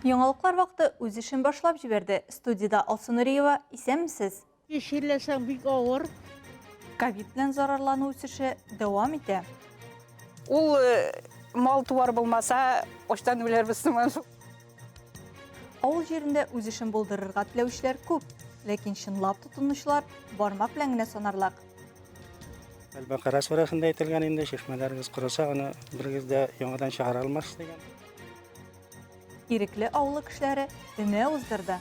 Яңалыклар вакыты үз эшен башлап җибәрде. Студиядә Алсу Нуриева, исәнмесез? Чирләсәң бик авыр. Ковид белән зарарлану үсеше дәвам итә. Ул мал-туар булмаса, ачтан үләрбез сыман. Авыл җирендә үз эшен булдырырга теләүчеләр күп, ләкин чынлап тотынучылар бармак белән генә санарлык. Әл-Бәкара сүрәсендә әйтелгән инде, чишмәләрегез корыса, аны берегез дә яңадан чыгара алмас дигән. Ирекле авылы кешеләре өмә уздырды.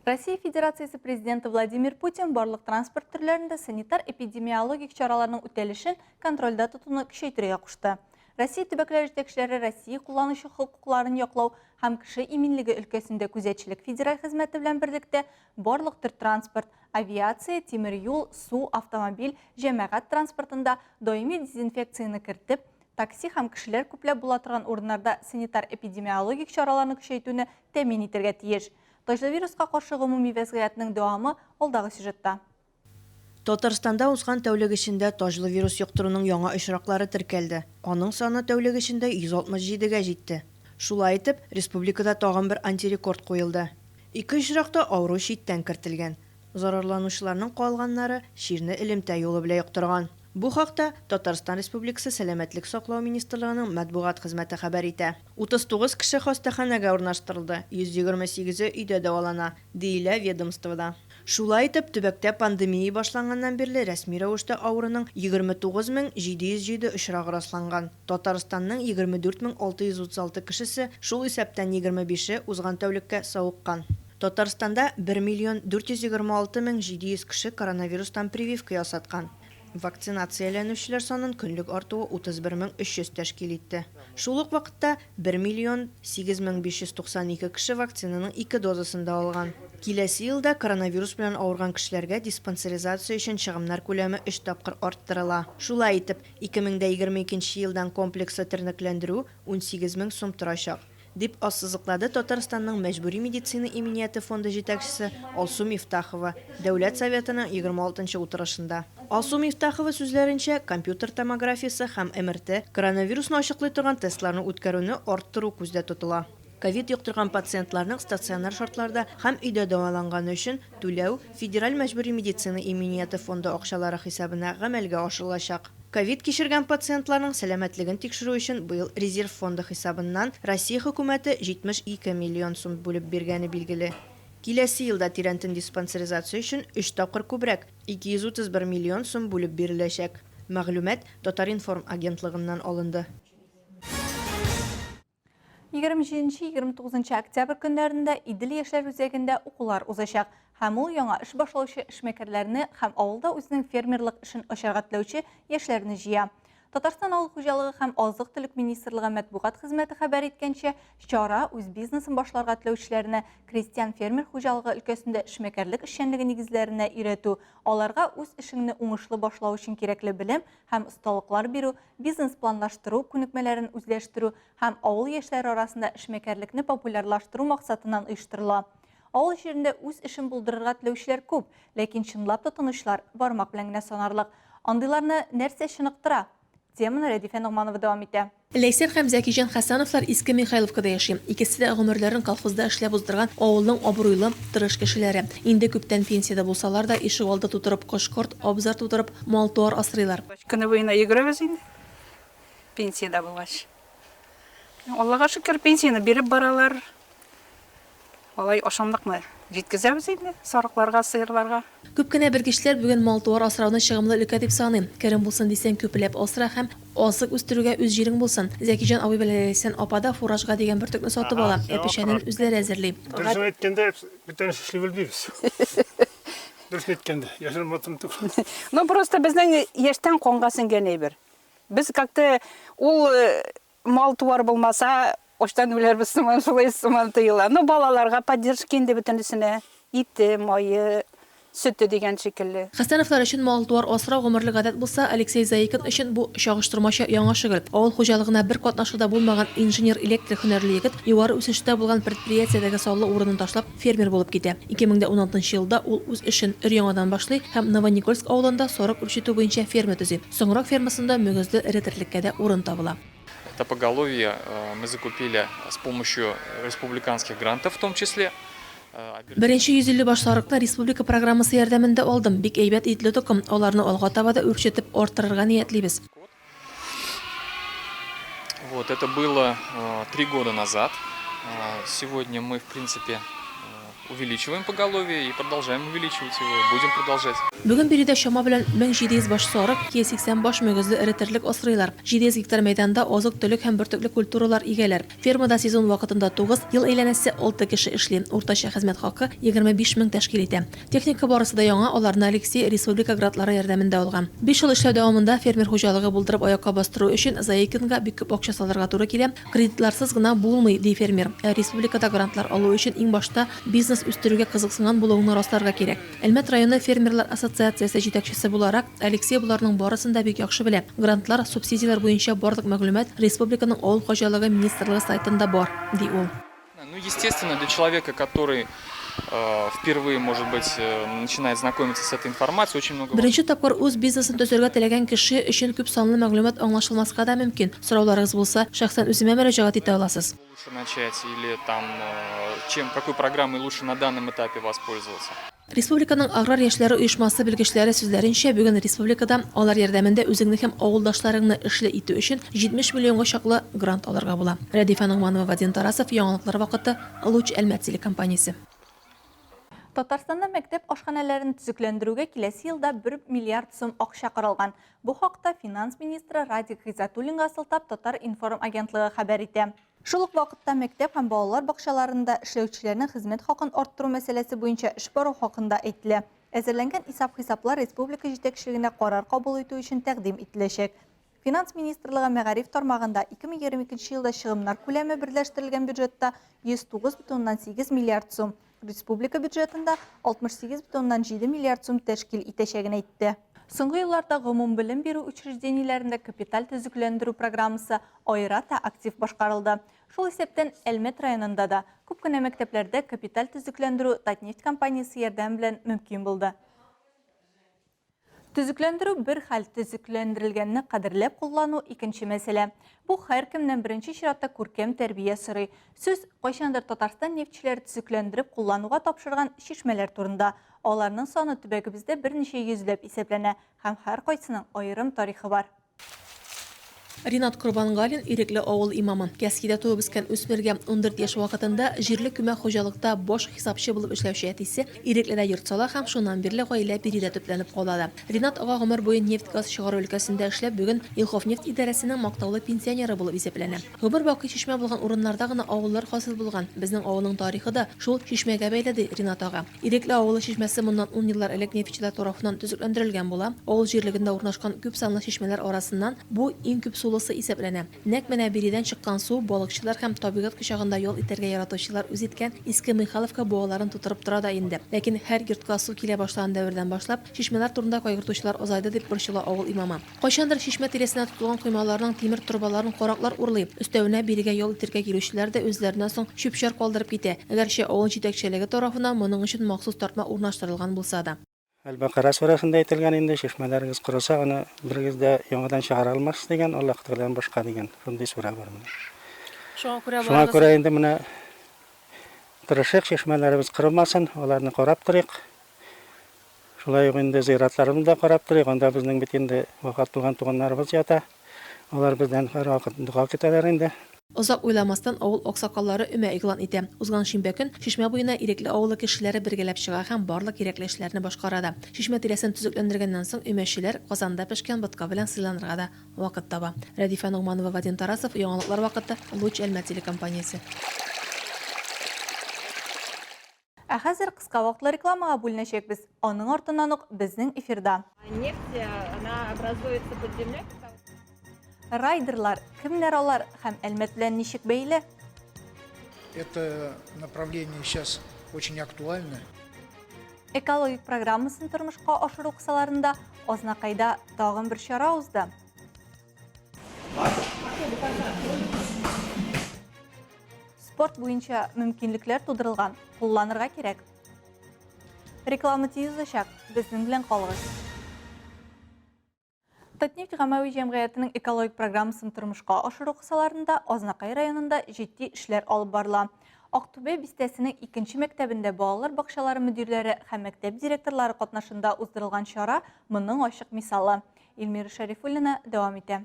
Россия Федерациясе Президенты Владимир Путин барлык транспорт төрләрендә санитар-эпидемиологик чараларның үтәлешен контрольдә тотуны көчәйтергә кушты. Россия төбәкләре җитәкчеләре Россия кулланучы хокукларын яклау һәм кеше иминлеге өлкәсендә күзәтчелек федераль хезмәте белән берлектә барлык төр транспорт, авиация, тимер юл, су, автомобиль, җәмәгать транспортында даими дезинфекцияне кертеп, такси һәм кешеләр күпләп була торган урыннарда санитар-эпидемиологик чараларны көчәйтүне тәэмин итәргә тиеш. Таҗлы вируска каршы гомуми вәзгыятьнең дәвамы алдагы сюжетта. Татарстанда узган тәүлек эчендә таҗлы вирус йоктыруның яңа очраклары теркәлде. Аның саны тәүлек эчендә 167 гә җитте. Шулай итеп, республикада тагын бер антирекорд куелды. Ике очракта авыру читтән кертелгән. Зарарланучыларның калганнары чирне элемтә юлы белән йоктырган. Бу хакта Татарстан Республикасы Сәламәтлек саклау министрлыгының матбугат хезмәте хәбәр итә. 39 кеше хастаханәгә урнаштырылды, 128-е өйдә дәвалана, диелә ведомствода. Шулай итеп, төбәктә пандемия башланганнан бирле рәсми рәвештә авыруның 29 707 очрагы расланган. Татарстанның 24 636 кешесе, шул исәптән 25-е узган тәүлеккә савыккан. Татарстанда 1 миллион 426 мең 700 кеше коронавирустан прививка ясаткан. Вакцинацияләнүчеләр санын көнлек артуы 31 мең 300 тәшкил итте. Шул ук вакытта 1 миллион 8592 кеше вакцинаның ике дозасын да алган. Киләсе елда коронавирус белән авырган кешеләргә диспансеризация өчен чыгымнар күләме өч тапкыр арттырыла. Шулай итеп, 2022 елдан комплекслы тернәкләндерү 18 мең сум торачак. Дип ассызыклады Татарстанның Мәҗбүри медицина иминияте фонды җитәкчесе Алсу Мифтахова Дәүләт Советының 26 нчы утырышында. Алсу Мифтахова сүзләренчә, компьютер томографиясе һәм МРТ, коронавирусны ачыклый торган тестларны үткәрүне арттыру күздә тотыла. Ковид йоктырган пациентларның стационар шартларда һәм өйдә дәваланганы өчен түләү Федераль мәҗбүри медицина иминияте фонды акчалары хисабына гамәлгә ашырылачак. Ковид кичергән пациентларның сәламәтлеген тикшерү өчен быел резерв фонды хисабыннан Россия Хөкүмәте 72 миллион сум бүлеп биргәне билгеле. Киләсе елда тирәнтен диспансеризация өчен өч тапкыр күбрәк, 231 миллион сум бүлеп биреләчәк. Мәгълүмат Татар-информ агентлыгыннан алынды. 27-29 октябрь көннәрендә Идел яшьләр үзәгендә укулар узачак һәм ул яңа эш башлаучы эшмәкәрләрне һәм авылда үзенең фермерлык эшен ачарга теләүче яшьләрне җыя. Татарстан авыл хуҗалыгы һәм азык-төлек министрлыгы матбугат хезмәте хәбәр иткәнчә, чара үз бизнесын башларга теләүчеләрне крестьян-фермер хуҗалыгы өлкәсендә эшмәкәрлек эшчәнлеге нигезләренә өйрәтү, аларга үз эшеңне уңышлы башлау өчен кирәкле белем һәм осталыклар бирү, бизнес-планлаштыру күнекмәләрен үзләштерү һәм авыл яшьләре арасында эшмәкәрлекне популярлаштыру максатыннан оештырыла. Авыл җирендә үз эшен булдырырга теләүчеләр күп, ләкин чынлап тотынучылар бармак белән генә санарлык. Андыйларны нәрсә чыныктыра? Теманы Рәдифә Ногманова дәвам итә. Ләйсән һәм Зәкиҗан Хәсәновлар Иске Михайловкада яши. Икесе дә гомерләрен колхозда эшләп уздырган авылның абруйлы, тырыш кешеләре. Инде күптән пенсиядә булсалар да, ишегалды тутырып кош-корт, абзар тутырып мал-туар асрыйлар. Көне буена йөгерәбез инде, пенсиядә булгач. Аллага шөкер, пенсияне биреп баралар. Алай ашамлыкны җиткезәбез инде сарыкларга, сыерларга. Күп кенә белгечләр бүген мал-туар асрауны чыгымлы өлкә дип саный. Керем булсын дисәң, күпләп асра һәм азык үстерүгә үз җирең булсын. Зәкиҗан абый белән Ләйсән апа да фуражга дигән бөртекне сатып ала, ә печәнен үзләре әзерли. Дөресен әйткәндә, бүтән эш эшли белмибез. Дөресен әйткәндә, яшерен матур түгел. Ну, просто безнең яшьтән канга сеңгән әйбер. Без как-то ул мал-туар булмаса, ачтан үләрбез сыман, шулай сыман тоела. Ну, балаларга поддержка инде бөтенесенә. Ите, мае, сөте дигән шикелле. Хәсәновлар өчен мал-туар асрау гомерлек гадәт булса, Алексей Заикин өчен бу чагыштырмача яңа шөгыль. Авыл хуҗалыгына бер катнашы да булмаган инженер-электрик һөнәрле егет югары үсештә булган предприятиедәге саллы урынын ташлап, фермер булып китә. 2016 елда ул үз эшен өр-яңадан башлый һәм Новоникольск авылында сарык үрчетү буенча ферма төзи. Соңрак фермасында мөгезле эре терлеккә дә урын табыла. Это поголовье мы закупили с помощью республиканских грантов в том числе. Беренче 150 баш сарыкны республика программасы ярдәмендә алдым. Бик әйбәт итле токым. Аларны алга таба да үрчетеп, арттырырга ниятлибез. Вот, это было 3 года назад. Сегодня мы, в принципе, увеличиваем поголовье и продолжаем увеличивать его, будем продолжать. Бүген биредә чама белән 1700 баш сарык, 280 баш мөгезле эре терлек асрыйлар. 700 гектар мәйданда азык-төлек һәм бөртекле культуралар игәләр. Фермада сезон вакытында 9, ел әйләнәсе 6 кеше эшли. Уртача хезмәт хакы 25 мең тәшкил итә. Техника барысы да яңа, аларны Алексей республика грантлары ярдәмендә алган. Биш ел эшләү дәвамында фермер хуҗалыгы булдырып аякка бастыру өчен Заикинга бик күп акча салырга туры килә. Кредитларсыз гына булмый, ди фермер. Ә республикада грантлар алу өчен иң башта бизнес үстерүгә кызыксынган булуыңны расларга кирәк. Әлмәт районы фермерлар ассоциациясе җитәкчесе буларак, Алексей боларның барысын да бик яхшы белә. Грантлар, субсидияләр буенча барлык мәгълүмат республиканың Авыл хуҗалыгы министрлыгы сайтында бар, ди ул. Ну, естественно, для человека, который впервые, может быть, начинает знакомиться с этой информацией, очень много... Беренче тапкыр үз бизнесын төзергә теләгән кеше өчен күп санлы мәгълүмат аңлашылмаска да мөмкин. Сорауларыгыз булса, шәхсән үземә мөрәҗәгать итә аласыз. Лучше начать или там, чем, какой программой лучше на данном этапе воспользоваться. Республиканың аграр яшьләре оешмасы белгечләре сүзләренчә, бүген республикада алар ярдәмендә үзеңне һәм авылдашларыңны эшле итү өчен 70 миллионга чаклы грант алырга була. Рәдифә Ногманова, Вадим Тарасов, Яңалыклар вакыты, Луч Әлмәт телекомпаниясе. Татарстанда мәктәп ашханәләрен төзекләндерүгә киләсе елда 1 миллиард сум акча каралган. Бу хакта финанс министры Радик Гыйззәтуллинга сылтап Татар-информ агентлыгы хәбәр итә. Шул ук вакытта мәктәп һәм балалар бакчаларында эшләүчеләрнең хезмәт хакын арттыру мәсьәләсе буенча эш бару хакында әйтелә. Әзерләнгән исап-хисаплар республика җитәкчелегенә карар кабул итү өчен тәкъдим ителәчәк. Финанс министрлыгы мәгариф тармагында 2022 елда чыгымнар күләме берләштерелгән бюджетта 109,8 миллиард сум, республика бюджетында 68,7 миллиард сум тәшкил итәчәген әйтте. Соңгы елларда гомумбелем бирү учреждениеләрендә капиталь төзекләндерү программасы аерата актив башкарылды. Шул исәптән Әлмәт районында да күп кенә мәктәпләрдә капиталь төзекләндерү Татнефть компаниясе ярдәме белән мөмкин булды. Төзекләндерү бер хәл, төзекләндерелгәнне кадерләп куллану икенче мәсьәлә. Бу һәркемнән беренче чиратта күркәм тәрбия сорый. Сүз кайчандыр Татарстан нефтьчеләре төзекләндереп куллануга тапшырган чишмәләр турында. Аларның саны төбәгебездә берничә йөзләп исәпләнә һәм һәркайсының аерым тарихы бар. Ринат Корбангалин, Ирекле авыл имамы. Кәскидә туып үскән үсмергә 14 яшь вакытында җирле күмәк хуҗалыкта баш хисапчы булып эшләүче әтисе Ирекледә йорт сала һәм шуннан бирле гаилә биредә төпләнеп кала да. Ринат ага гомер буе нефть-газ чыгару өлкәсендә эшләп, бүген Елховнефть идарәсенең мактаулы пенсионеры булып исәпләнә. Гомер бакый чишмә булган урыннарда гына авыллар хасил булган. Безнең авылның тарихы да шул чишмәгә бәйле, ди Ринат ага. Ирекле авылы чишмәсе моннан ун еллар элек нефтьчеләр тарафыннан төзекләндерелгән була. Авыл җирлегендә урнашкан күпсанлы чишмәләр арасыннан бу иң күп сулысы исәпләнә. Нәкъ менә биредән чыккан су балыкчылар һәм табигать кочагында ял итәргә яратучылар үз иткән Иске Михайловка буаларын тутырып тора да инде. Ләкин һәр йортка су килә башлаган дәвердән башлап, чишмәләр турында кайгыртучылар азайды, дип борчыла авыл имамы. Кайчандыр чишмә тирәсенә тотылган коймаларның тимер торбаларын караклар урлый. Өстәвенә, бирегә ял итәргә килүчеләр дә үзләреннән соң чүп-чар калдырып китә. Гәрчә авыл җитәкчелеге тарафыннан моның өчен махсус тартма урнаштырылган булса да. Әл-Бәкара сүрәсендә әйтелгән инде, чишмәләрегез корыса, аны берегез дә яңадан чыгара алмассыз дигән, Аллаһ Тәгаләдән башка дигән шундый сүрә бар менә. Шуңа күрә Шуңа күрә инде менә тырышыйк, чишмәләребез корымасын, аларны карап торыйк. Шулай ук инде зиратларыбызны да карап торыйк, анда безнең бит инде вафат булган туганнарыбыз ята. Алар бездән һәрвакыт дога көтәләр инде. Озак уйламастан, авыл аксакаллары өмә игълан итә. Узган шимбә көн Чишмә буена Ирекле авылы кешеләре бергәләп чыга һәм барлык кирәкле эшләрне башкара да. Чишмә тирәсен төзекләндергәннән соң, өмәчеләр казанда пешкән ботка белән сыйланырга да вакыт таба. Рәдифә Ногманова, Вадим Тарасов, Яңалыклар вакыты, Луч Әлмәт телекомпаниясе. Ә хәзер кыска вакытлы рекламага бүленәчәкбез. Аның артыннан ук безнең эфирда. Нефть, она образуется под землей. Райдерлар, кемнәр алар һәм Әлмәт белән ничек бәйле? Это направление сейчас очень актуально. Экологик программасын тормышка ашыру кысаларында Азнакайда тагын бер чара узды. Спорт буенча мөмкинлекләр тудырылган, кулланырга кирәк. Реклама тиз узачак, безнең белән калыгыз. Татнефть гамәви җәмгыятенең экологик программасын тормышка ашыру кысаларында Азнакай районында җитди эшләр алып барыла. Актүбә бистәсенең икенче мәктәбендә балалар бакчалары мөдирләре һәм мәктәп директорлары катнашында уздырылган чара моның ачык мисалы. Эльмира Шәрифуллина дәвам итә.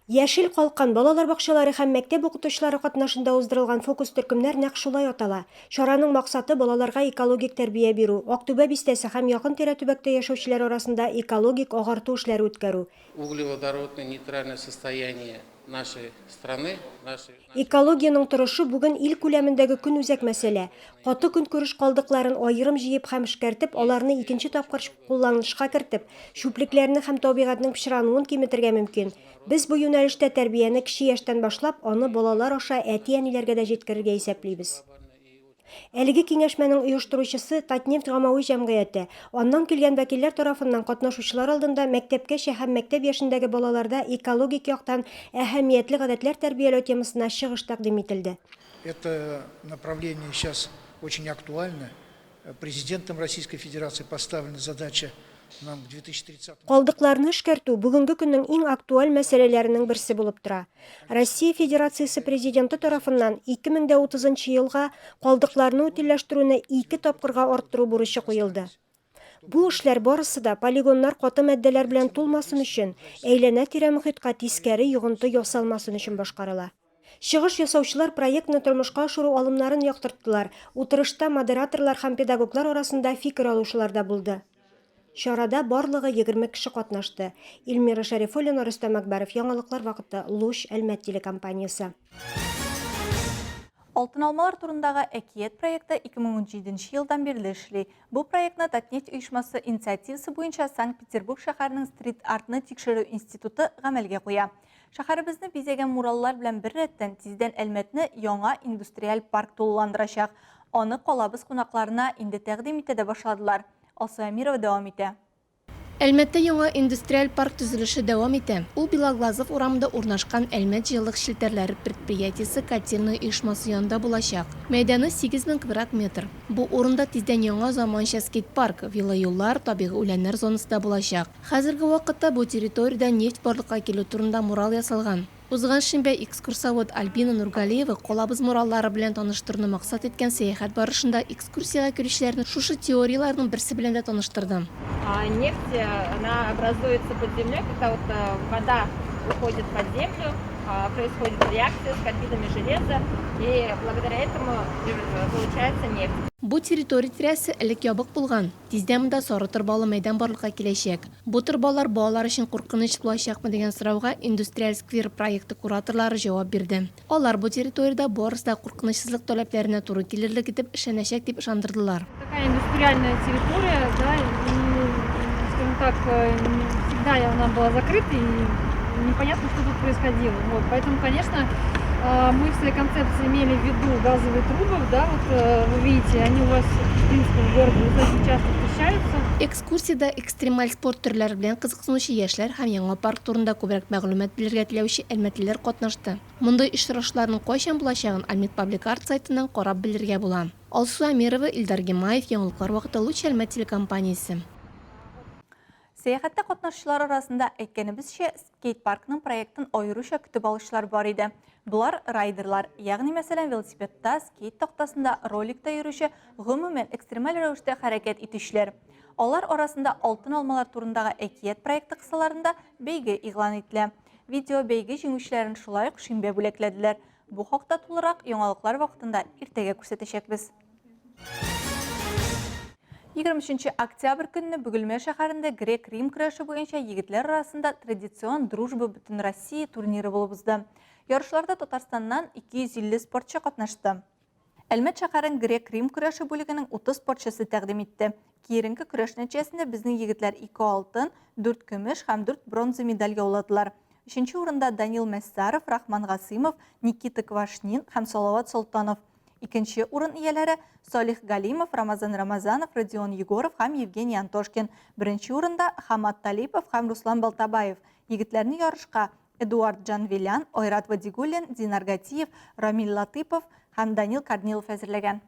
Яшел калкан балалар бакчалары һәм мәктәп укытучылары катнашында уздырылган фокус-төркемнәр нәкъ шулай атала. Чараның максаты, балаларга экологик тәрбия бирү, Актүбә бистәсе һәм якын-тирә төбәктә яшәүчеләр арасында экологик агарту эшләре үткәрү. Углеводородное нейтральное состояние нашей страны, нашей. Экологиянең торышы бүген ил күләмендәге көнүзәк мәсьәлә. Каты көнкүреш калдыкларын аерым җыеп һәм эшкәртеп, аларны икенче тапкыр кулланылышка кертеп, чүплекләрне һәм табигатьнең пычрануын киметергә мөмкин. Без бу юнәлештә тәрбияне кече яшьтән башлап, аны балалар аша әти-әниләргә дә җиткерергә исәплибез. Әлеге киңәшмәнең оештыручысы, Татнефть гаммави җәмгыяте. Аннан килгән вәкилләр тарафыннан катнашучылар алдында мәктәпкәчә һәм мәктәп яшендәге балаларда экологик яктан әһәмиятле гадәтләр тәрбияләү темасына чыгыш тәкъдим ителде. Это направление сейчас очень актуально. Президентом Российской Федерации поставлена задача нам к 2030. Калдыкларны эшкәртү бүгенге көннең иң актуаль мәсьәләләренең берсе булып тора. Россия Федерациясе Президенты тарафыннан 2030 нчы елга калдыкларны утильләштерүне ике тапкырга арттыру бурычы куелды. Бу эшләр барысы да полигоннар каты матдәләр белән тулмасын өчен, әйләнә-тирә мохиткә тискәре йогынты ясалмасын өчен башкарыла. Чыгыш ясаучылар проектны тормышка ашыру алымнарын яктырттылар, утырышта модераторлар һәм педагоглар арасында фикер алушылар да булды. Чарада барлыгы 20 кеше катнашты. Эльмира Шәрифуллина, Рөстәм Әкбәров, Яңалыклар вакыты, Луч, Әлмәт телекомпаниясе. Алтын алмалар турындагы әкият проекты 2017 елдан бирле эшли. Бу проектны Татнефть оешмасы инициативасы буенча Санкт-Петербург шәһәренең стрит-артны тикшерү институты гамәлгә куя. Шәһәребезне бизәгән мураллар белән беррәттән, тиздән Әлмәтне яңа индустриаль парк тулыландырачак. Аны калабыз кунакларына инде тәкъдим итә дә башладылар. Алсу Әмирова дәвам итә. Әлмәттә яңа индустриаль парк төзелеше дәвам итә. Ул Белоглазов урамында урнашкан Әлмәт җылылык челтәрләре предприятиесе котельный оешмасы янында булачак. Мәйданы 8000 квадрат метр. Бу урында тиздән яңа заманча скейт-парк, велоюллар, табигый үләннәр зонасы да булачак. Хәзерге вакытта бу территориядә нефть барлыкка килү турында мурал ясалган. Узган шимбә экскурсовод Альбина Нургалиева калабыз мураллары белән таныштыруны максат иткән сәяхәт барышында экскурсиягә килүчеләрне шушы теорияләрнең берсе белән дә таныштырды. Нефть, она образуется под землей, когда вот вода уходит под землю, происходит реакция с карбидами железа, и благодаря этому получается нефть. Бу территория тирәсе элек ябык булган. Тиздән монда сары торбалы мәйдан барлыкка киләчәк. Бу торбалар балалар өчен куркыныч булачакмы дигән сорауга Индустриаль сквер проекты кураторлары җавап бирде. Алар бу территориядә барысы да куркынычсызлык таләпләренә туры килерлек итеп эшләнәчәк дип ышандырдылар. Такая индустриальная территория, да, и, скажем так, всегда она была закрыта и непонятно, что тут происходило. Вот, поэтому, конечно, мы в своей концепции имели в виду газовые трубы, да, вот вы видите, они у вас, в принципе, в городе достаточно часто встречаются. Экскурсиядә экстремаль спорт төрләре белән кызыксынучы яшьләр һәм яңа парк турында күбрәк мәгълүмат белергә теләүче әлмәтлеләр катнашты. Мондый очрашуларның кайчан булачагын Альмет Паблик Арт сайтыннан карап белергә була. Алсу Әмирова, Илдар Гимаев, Яңалыклар вакыты, Луч Әлмәт телекомпаниясе. Сәяхәттә катнашучылар арасында, әйткәнебезчә, скейт-паркның проектын аеруча көтеп алучылар бар иде. Болар райдерлар, ягъни мәсәлән, велосипедта, скейт тактасында, роликта йөрүче, гомумән, экстремаль рәвештә хәрәкәт итүчеләр. Алар арасында Алтын алмалар турындагы әкият проекты кысаларында бәйге игълан ителә. Видеобәйге җиңүчеләрен шулай ук шимбә бүләкләделәр. Бу хакта тулырак яңалыклар вакытында иртәгә күрсәтәчәкбез. 23 октябрь көнне Бөгелмә шәһәрендә грек-рим көрәше буенча егетләр арасында традицион Дружба Бөтенроссия турниры булып узды. Ярышларда Татарстаннан 250 спортчы катнашты. Әлмәт шәһәрен грек-рим көрәше бүлегенең 30 спортчысы тәкъдим итте. Киеренке көрәш нәтиҗәсендә безнең егетләр 2 алтын, 4 көмеш һәм 4 бронза медаль яуладылар. Өченче урында Данил Мәссаров, Рахман Гасыймов, Никита Квашнин һәм Салават Солтанов. Икенче урын ияләре Салих Галимов, Рамазан Рамазанов, Родион Егоров һәм Евгений Антошкин. Беренче урында Хамат Талипов һәм Руслан Балтабаев. Егетләрне ярышка Эдуард Джанвелян, Айрат Вадигуллин, Динар Гатиев, Рамил Латыпов һәм Данил Корнилов әзерләгән.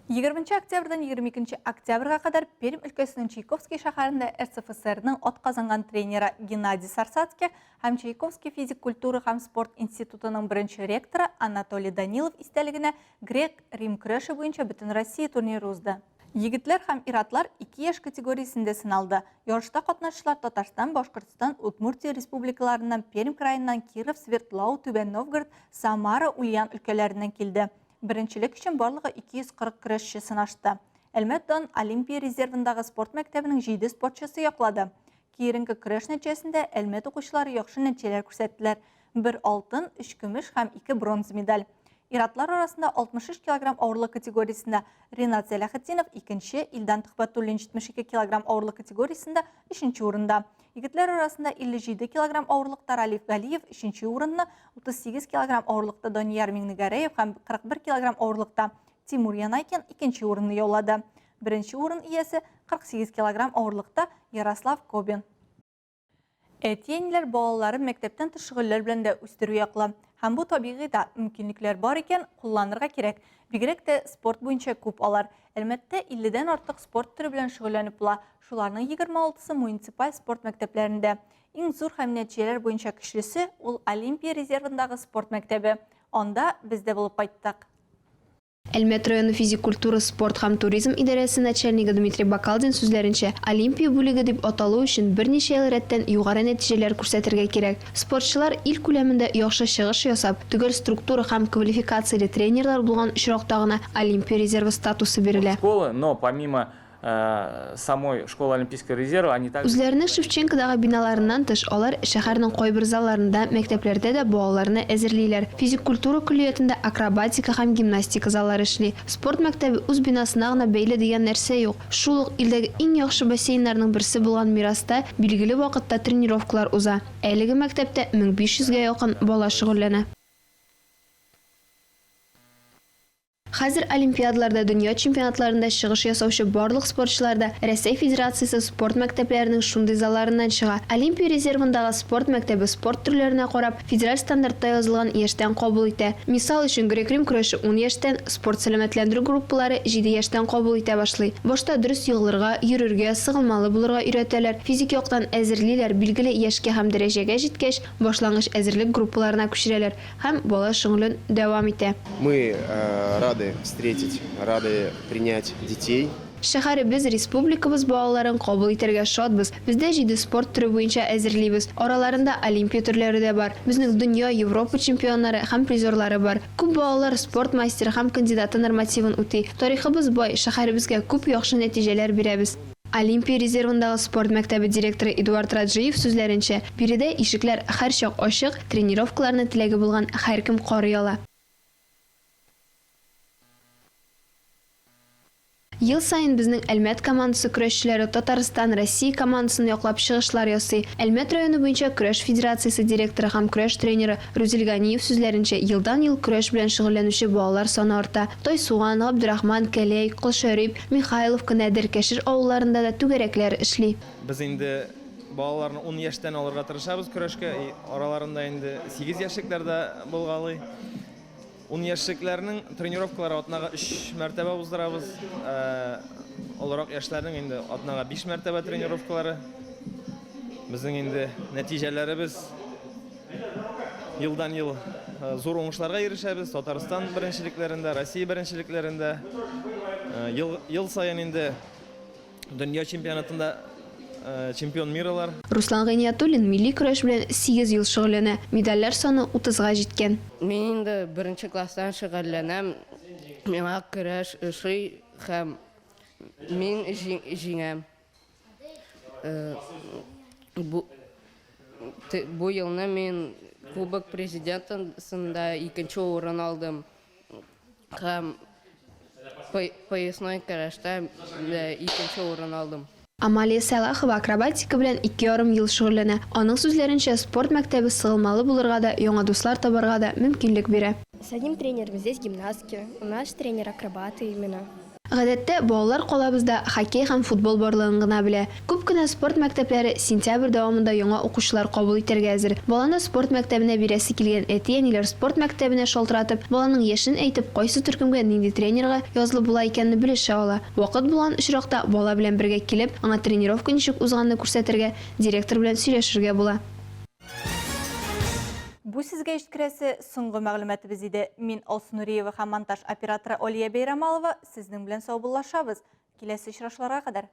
20 октябрьдән 22 октябрьгә кадәр Пермь өлкәсенең Чайковский шәһәрендә РСФСРның атказанган тренеры Геннадий Сарсацких һәм Чайковский физик культура һәм спорт институтының беренче ректоры Анатолий Данилов истәлегенә грек-рим көрәше буенча Бөтенроссия турниры узды. Егетләр һәм ир-атлар ике яшь категориясендә сыналды. Ярышта катнашучылар Татарстан, Башкортстан, Удмуртия республикаларыннан, Пермь краеннан, Киров, Свердлау, Түбән Новгород, Самара, Ульян өлкәләреннән килде. Беренчелек өчен барлыгы 240 көрәшче сынашты. Әлмәт дан Олимпия резервындагы спорт мәктәбенең җиде спортчысы яклады. Киеренке көрәш нәтиҗәсендә Әлмәт укучылары яхшы нәтиҗәләр күрсәттеләр, бер алтын, өч көмеш һәм ике бронза медаль. Ир-атлар арасында 63 килограмм авырлык категориясендә Ринат Сәләхетдинов икенче, Илдан Төхбәтуллин 72 килограмм авырлык категориясендә өченче урында. Егетләр арасында 57 килограмм авырлыкта Ралиф Галиев өченче урынны, 38 килограмм авырлыкта Данияр Миңнегәрәев һәм 41 килограмм авырлыкта Тимур Янайкин икенче урынны яулады. Беренче урын иясе 48 килограмм авырлыкта Ярослав Кобин. Әти-әниләр балаларын мәктәптән тыш шөгыльләр белән дә үстерү яклы. Һәм бу табигый да, мөмкинлекләр бар икән, кулланырга кирәк. Бигрәк тә спорт буенча күп алар. Әлмәттә 50 дән артык спорт төре белән шөгыльләнеп була, шуларның 26-сы муниципаль спорт мәктәпләрендә. Иң зур һәм нәтиҗәләр буенча көчлесе, ул Олимпия резервындагы спорт мәктәбе. Анда без дә булып кайттык. Әлмәт районы физик культура, спорт һәм туризм идарәсе начальнигы Дмитрий Бакалдин сүзләренчә, Олимпия бүлеге дип аталу өчен берничә ел рәттән югары нәтиҗәләр күрсәтергә кирәк. Спортчылар ил күләмендә яхшы чыгыш ясап, төгәл структура һәм квалификацияле тренерлар булган очракта гына Олимпия резервы статусы бирелә. Школы, но помимо самой школы Олимпийского резерва, они также. Үзләренең Шевченкодагы биналарыннан тыш, алар шәһәрнең кайбер залларында, мәктәпләрдә дә балаларны әзерлиләр. Физик культура көллиятендә акробатика һәм гимнастика заллары эшли. Спорт мәктәбе үз бинасына гына бәйле дигән нәрсә юк. Шул ук илдәге иң яхшы бассейннарның берсе булган Мираста билгеле вакытта тренировкалар уза. Әлеге мәктәптә 1500 гә якын бала шөгыльләнә. Хәзер олимпиадаларда, дөнья чемпионатларында чыгыш ясаучы барлык спортчылар да Рәсәй Федерациясе спорт мәктәпләренең шундый залларыннан чыга. Олимпия резервындагы спорт мәктәбе спорт төрләренә карап, федераль стандартта язылган яшьтән кабул итә. Мисал өчен, грек-рим көрәше ун яшьтән, спорт-сәламәтләндерү группалары җиде яшьтән кабул итә башлый. Башта дөрес егылырга, йөрергә, сыгылмалы булырга өйрәтәләр, физик яктан әзерлиләр, билгеле яшькә һәм дәрәҗәгә җиткәч, башлангыч әзерлек группаларына күчерәләр. Һәм бала шөгылен дәвам итә. Мы рады встретить, рады принять детей. Шәһәребез, республикабыз балаларын кабул итәргә шатбыз. Бездә җиде спорт төре буенча әзерлибез. Араларында олимпия төрләре дә бар. Безнең дөнья, Европа чемпионнары һәм призерлары бар. Күп балалар спорт мастеры һәм кандидаты нормативын үти. Тарихыбыз бай, шәһәребезгә күп яхшы нәтиҗәләр бирәбез. Олимпия резервындагы спорт мәктәбе директоры Эдуард Раджиев сүзләренчә, биредә ишекләр һәрчак ачык, тренировкаларны теләге булган һәркем карый ала. Ел саен безнең Әлмәт командасы көрәшчеләре Татарстан, Россия командасын яклап чыгышлар ясый. Әлмәт районы буенча көрәш федерациясе директоры һәм көрәш тренеры Рүзил Ганиев сүзләренчә, елдан-ел көрәш белән шөгыльләнүче балалар саны арта. Тайсуган, Габдрахман, Кәләй, Колшәрип, Михайловка, Нәдер, Кәшер авылларында да түгәрәкләр эшли. Без инде балаларны ун яшьтән алырга тырышабыз көрәшкә, и араларында инде сигез яшьлекләр дә булгалый. Ун яшьлекләрнең тренировкалары атнага өч мәртәбә уздырабыз. Ә олырак яшьләрнең инде атнага биш мәртәбә тренировкалары. Безнең инде нәтиҗәләребез елдан-ел зур уңышларга ирешәбез. Татарстан беренчелекләрендә, Россия беренчелекләрендә ел, ел саен инде дөнья чемпионатында чемпион миралар. Руслан Гыйниятуллин милли көрәш белән сигез ел шөгыльләнә, медальләр саны утызга җиткән. Мин инде беренче класстан шөгыльләнәм. Миңа көрәш ошый һәм мин җиңәм. Бу, бу елны мин Кубок Президентысында икенче урын алдым һәм поясной көрәштә икенче урын алдым. Амалия Сәлахова акробатика белән 2,5 ел шөгыльләнә. Аның сүзләренчә, спорт мәктәбе сыгылмалы булырга да, яңа дуслар табарга да мөмкинлек бирә. С одним тренером здесь гимнастки, у нас тренер акробаты именно. Гадәттә, балалар калабызда хоккей һәм футбол барлыгын гына белә. Күп кенә спорт мәктәпләре сентябрь дәвамында яңа укучылар кабул итәргә әзер. Баланы спорт мәктәбенә бирәсе килгән әти-әниләр спорт мәктәбенә шалтыратып, баланың яшен әйтеп, кайсы төркемгә нинди тренерга язылып була икәнне белешә ала. Вакыт булган очракта, бала белән бергә килеп, аңа тренировка ничек узганны күрсәтергә, директор белән сөйләшергә була. Бу сезгә җиткерәсе соңгы мәгълүматыбыз иде. Мин Алсу Нуриева һәм монтаж операторы Алия Бәйрамалова сезнең белән саубуллашабыз. Киләсе очрашуларга кадәр.